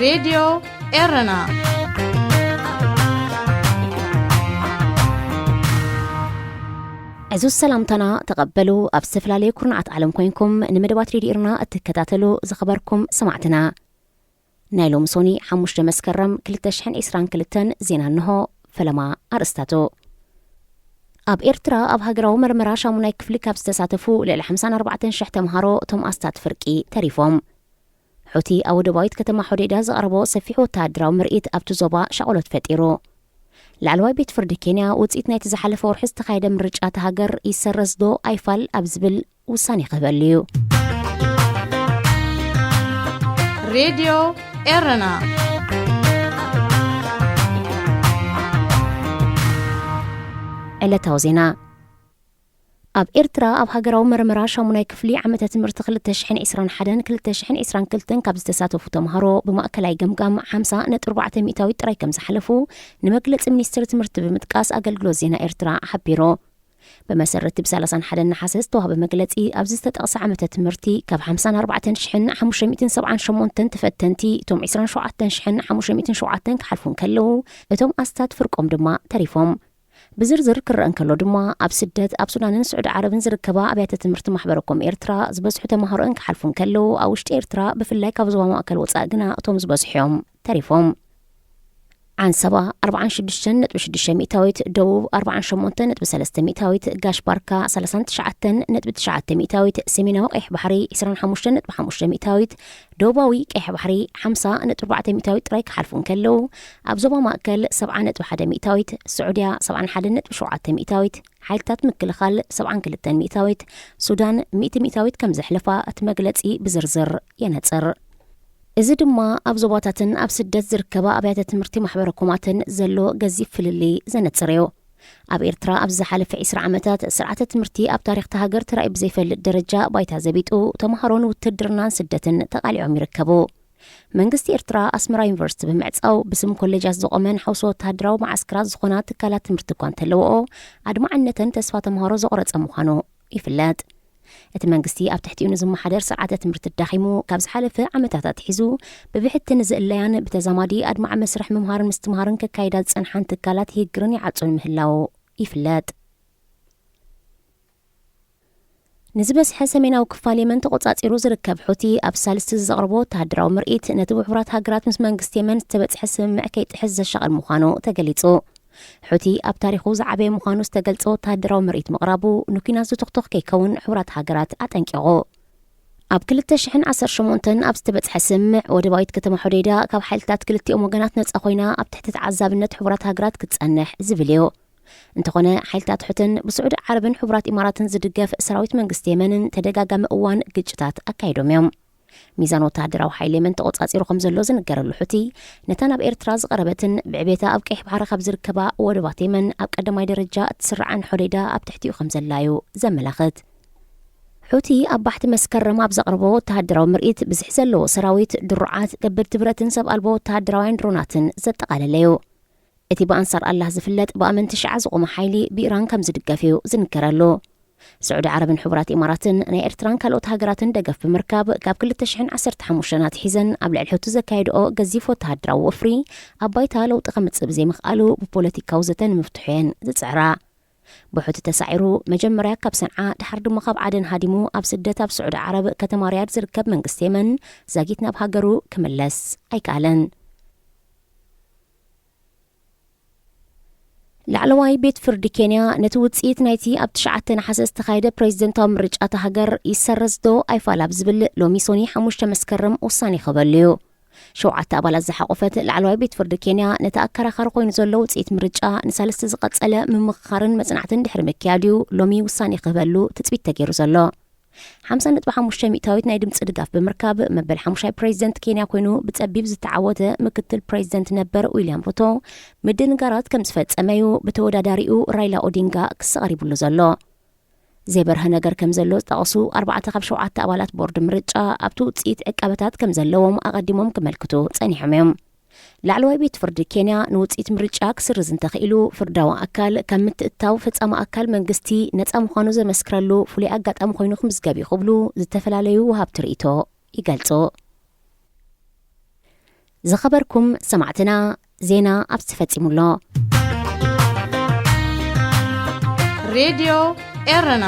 ሬድዮ ኤረና። ዕዙዝ ሰላምታና ተቐበሉ። ኣብ ዝተፈላለየ ኩርናዓት ዓለም ኮይንኩም ንመደባት ሬድዮ ኤረና እትከታተሉ ዝኸበርኩም ሰማዕትና፣ ናይ ሎሚ ሶኒ ሓሙሽተ መስከረም ክልተ ሽሕን ዕስራን ክልተን ዜና እንሆ። ፈለማ ኣርእስታቱ። ኣብ ኤርትራ ኣብ ሃገራዊ መርመራ ሻሙናይ ክፍሊ ካብ ዝተሳተፉ ልዕሊ ሓምሳን ኣርባዕተን ሽሕ ተምሃሮ እቶም ኣስታት ፍርቂ ተሪፎም። ሑቲ ኣብ ወደባዊት ከተማ ሖዴዳ ዘቕረቦ ሰፊሕ ወተሃደራዊ ምርኢት ኣብቲ ዞባ ሻቕሎት ፈጢሩ። ላዕለዋይ ቤት ፍርዲ ኬንያ ውጽኢት ናይቲ ዝሓለፈ ወርሒ ዝተኻየደ ምርጫ እታ ሃገር ይሰረዝ ዶ ኣይፋል ኣብ ዝብል ውሳኔ ክህበሉ እዩ። ሬድዮ ኤረና። ዕለታዊ ዜና። ኣብ ኤርትራ ኣብ ሃገራዊ መርመራ ሻሙናይ ክፍሊ ዓመተ ትምህርቲ ክልተ ሽሕን ዕስራን ሓደን ክልተ ሽሕን ዕስራን ክልተን ካብ ዝተሳተፉ ተምሃሮ ብማእከላይ ገምጋም ሓምሳ ነጥቢ ኣርባዕተ ሚእታዊት ጥራይ ከም ዝሓለፉ ንመግለጺ ሚኒስትሪ ትምህርቲ ብምጥቃስ ኣገልግሎት ዜና ኤርትራ ሓቢሩ። ብመሰረት ብሰላሳን ሓደን ነሓሰ ዝተዋህበ መግለጺ፣ ኣብዚ ዝተጠቕሰ ዓመተ ትምህርቲ ካብ ሓምሳን ኣርባዕተን ሽሕን ሓሙሽተ ሚእትን ሰብዓን ሸሞንተን ተፈተንቲ እቶም ዕስራን ሸውዓተን ሽሕን ሓሙሽተ ሚእትን ሸውዓተን ክሓልፉ እንከለዉ፣ እቶም ኣስታት ፍርቆም ድማ ተሪፎም። ብዝርዝር ክረአ እንከሎ ድማ፣ ኣብ ስደት፣ ኣብ ሱዳንን ስዑዲ ዓረብን ዝርከባ ኣብያተ ትምህርቲ ማሕበረ ኮም ኤርትራ ዝበዝሑ ተምሃሮኣን ክሓልፉ እንከለዉ፣ ኣብ ውሽጢ ኤርትራ ብፍላይ ካብ ዞባ ማእከል ወጻኢ ግና እቶም ዝበዝሑ እዮም ተሪፎም። ዓንሰባ ኣርባዓን ሽዱሽተን ነጥቢ ሽዱሽተ ሚእታዊት፣ ደቡብ ኣርባዓን ሸሞንተን ነጥቢ ሰለስተ ሚእታዊት፣ ጋሽ ባርካ ሰላሳን ትሽዓተን ነጥቢ ትሽዓተ ሚእታዊት፣ ሰሜናዊ ቀይሕ ባሕሪ ዕስራን ሓሙሽተን ነጥቢ ሓሙሽተ ሚእታዊት፣ ደቡባዊ ቀይሕ ባሕሪ ሓምሳ ነጥቢ ኣርባዕተ ሚእታዊት ጥራይ ክሓልፉ እንከለዉ፣ ኣብ ዞባ ማእከል ሰብዓ ነጥቢ ሓደ ሚእታዊት፣ ስዑድያ ሰብዓን ሓደን ነጥቢ ሸውዓተ ሚእታዊት፣ ሓይልታት ምክልኻል ሰብዓን ክልተን ሚእታዊት፣ ሱዳን ሚእቲ ሚእታዊት ከም ዘሕለፋ እቲ መግለጺ ብዝርዝር የነጽር። እዚ ድማ ኣብ ዞባታትን ኣብ ስደት ዝርከባ ኣብያተ ትምህርቲ ማሕበረ ኮማትን ዘሎ ገዚፍ ፍልልይ ዘነጽር እዩ። ኣብ ኤርትራ ኣብዚ ዝሓለፈ ዕስራ ዓመታት ስርዓተ ትምህርቲ ኣብ ታሪኽ እታ ሃገር ተራእዩ ብዘይፈልጥ ደረጃ ባይታ ዘቢጡ፣ ተምሃሮ ንውትድርናን ስደትን ተቓሊዖም ይርከቡ። መንግስቲ ኤርትራ ኣስመራ ዩኒቨርሲቲ ብምዕጻው፣ ብስም ኮሌጃት ዝቖመን ሓውሲ ወተሃደራዊ መዓስከራት ዝኾና ትካላት ትምህርቲ እኳ እንተለውኦ፣ ኣድማዕነተን ተስፋ ተምሃሮ ዘቑረጸ ምዃኑ ይፍለጥ። እቲ መንግስቲ ኣብ ትሕቲኡ ንዝመሓደር ስርዓተ ትምህርቲ ዳኺሙ፣ ካብ ዝሓለፈ ዓመታት ኣትሒዙ ብብሕቲ ንዝእለያን ብተዛማዲ ኣድማዒ መስርሕ ምምሃርን ምስትምሃርን ከካይዳ ዝጸንሓን ትካላት ይህግርን ይዓጹን ምህላዉ ይፍለጥ። ንዝበዝሐ ሰሜናዊ ክፋል የመን ተቖጻጺሩ ዝርከብ ሑቲ፣ ኣብ ሳልስቲ ዘቕረቦ ወተሃደራዊ ምርኢት፣ ነቲ ብሕቡራት ሃገራት ምስ መንግስቲ የመን ዝተበጽሐ ስምምዕ ከይጥሕስ ዘሻቕል ምዃኑ ተገሊጹ። ሑቲ ኣብ ታሪኹ ዝዓበየ ምዃኑ ዝተገልጸ ወተሃደራዊ ምርኢት ምቕራቡ፣ ንኲናት ዝቱኽቱኽ ከይከውን ሕቡራት ሃገራት ኣጠንቂቑ። ኣብ ክልተ ሽሕን ዓሰርተ ሸሞንተን ኣብ ዝተበጽሐ ስምምዕ፣ ወደባዊት ከተማ ሑዴዳ ካብ ሓይልታት ክልቲኦም ወገናት ነጻ ኮይና ኣብ ትሕቲ ተዓዛብነት ሕቡራት ሃገራት ክትጸንሕ ዝብል እዩ። እንተኾነ፣ ሓይልታት ሑትን ብስዑዲ ዓረብን ሕቡራት ኢማራትን ዝድገፍ ሰራዊት መንግስቲ የመንን ተደጋጋሚ እዋን ግጭታት ኣካይዶም እዮም። ሚዛን ወተሃደራዊ ሓይሊ የመን ተቖጻጺሩ ከም ዘሎ ዝንገረሉ ሑቲ፣ ነታ ናብ ኤርትራ ዝቐረበትን ብዕቤታ ኣብ ቀይሕ ባሕሪ ካብ ዝርከባ ወደባት የመን ኣብ ቀዳማይ ደረጃ እትስራዕን ሖዴዳ ኣብ ትሕቲኡ ከም ዘላ እዩ ዘመላኽት። ሑቲ ኣብ ባሕቲ መስከረም ኣብ ዘቕረቦ ወተሃደራዊ ምርኢት፣ ብዝሒ ዘለዎ ሰራዊት፣ ድሩዓት፣ ከበድቲ ብረትን ሰብ ኣልቦ ወተሃደራውያን ድሮናትን ዘጠቓለለ እዩ። እቲ ብኣንሳር ኣላህ ዝፍለጥ ብኣመንቲ ሽዓ ዝቖመ ሓይሊ ብኢራን ከም ዝድገፍ እዩ ዝንገረሉ። ስዑዲ ዓረብን ሕቡራት ኢማራትን ናይ ኤርትራን ካልኦት ሃገራትን ደገፍ ብምርካብ፣ ካብ ክልተ ሽሕን ዓሰርተ ሓሙሽተን ኣትሒዘን ኣብ ልዕሊ ሑቲ ዘካየድኦ ገዚፍ ወተሃደራዊ ወፍሪ ኣብ ባይታ ለውጢ ከምጽእ ብዘይምኽኣሉ፣ ብፖለቲካዊ ዘተ ንምፍትሑ እየን ዝጽዕራ። ብሑቲ ተሳዒሩ፣ መጀመርያ ካብ ሰንዓ፣ ድሓር ድማ ካብ ዓደን ሃዲሙ ኣብ ስደት ኣብ ስዑዲ ዓረብ ከተማ ሪያድ ዝርከብ መንግስቲ የመን ዛጊት ናብ ሃገሩ ክምለስ ኣይከኣለን። ላዕለዋይ ቤት ፍርዲ ኬንያ ነቲ ውጽኢት ናይቲ ኣብ ትሽዓተ ነሓሰ ዝተኻየደ ፕሬዝደንታዊ ምርጫ እታ ሃገር ይሰረዝ ዶ ኣይፋል ኣብ ዝብል ሎሚ ሶኒ ሓሙሽተ መስከረም ውሳኔ ክህበሉ እዩ። ሸውዓተ ኣባላት ዝሓቖፈት ላዕለዋይ ቤት ፍርዲ ኬንያ ነቲ ኣከራኻሪ ኮይኑ ዘሎ ውጽኢት ምርጫ ንሳልስቲ ዝቐጸለ ምምኽኻርን መጽናዕትን ድሕሪ ምክያድ እዩ ሎሚ ውሳኔ ክህበሉ ትጽቢት ተገይሩ ዘሎ። ሓምሳ ነጥቢ ሓሙሽተ ሚእታዊት ናይ ድምጺ ድጋፍ ብምርካብ መበል ሓሙሻይ ፕሬዝደንት ኬንያ ኮይኑ ብጸቢብ ዝተዓወተ ምክትል ፕሬዝደንት ነበር ዊልያም ሩቶ ምድንጋራት ከም ዝፈጸመ እዩ ብተወዳዳሪኡ ራይላ ኦዲንጋ ክሲ ቀሪቡሉ ዘሎ። ዘይበርሀ ነገር ከም ዘሎ ዝጠቐሱ ኣርባዕተ ካብ ሸውዓተ ኣባላት ቦርድ ምርጫ ኣብቲ ውጽኢት ዕቃበታት ከም ዘለዎም ኣቐዲሞም ክመልክቱ ጸኒሖም እዮም። ላዕለዋይ ቤት ፍርዲ ኬንያ ንውጽኢት ምርጫ ክስርዝ እንተኽኢሉ፣ ፍርዳዊ ኣካል ካብ ምትእትታው ፈጻሚ ኣካል መንግስቲ ነጻ ምዃኑ ዘመስክረሉ ፍሉይ ኣጋጣሚ ኮይኑ ክምዝገብ እዩ ክብሉ ዝተፈላለዩ ወሃብቲ ርእይቶ ይገልጹ። ዝኸበርኩም ሰማዕትና፣ ዜና ኣብዚ ተፈጺሙ ኣሎ። ሬድዮ ኤረና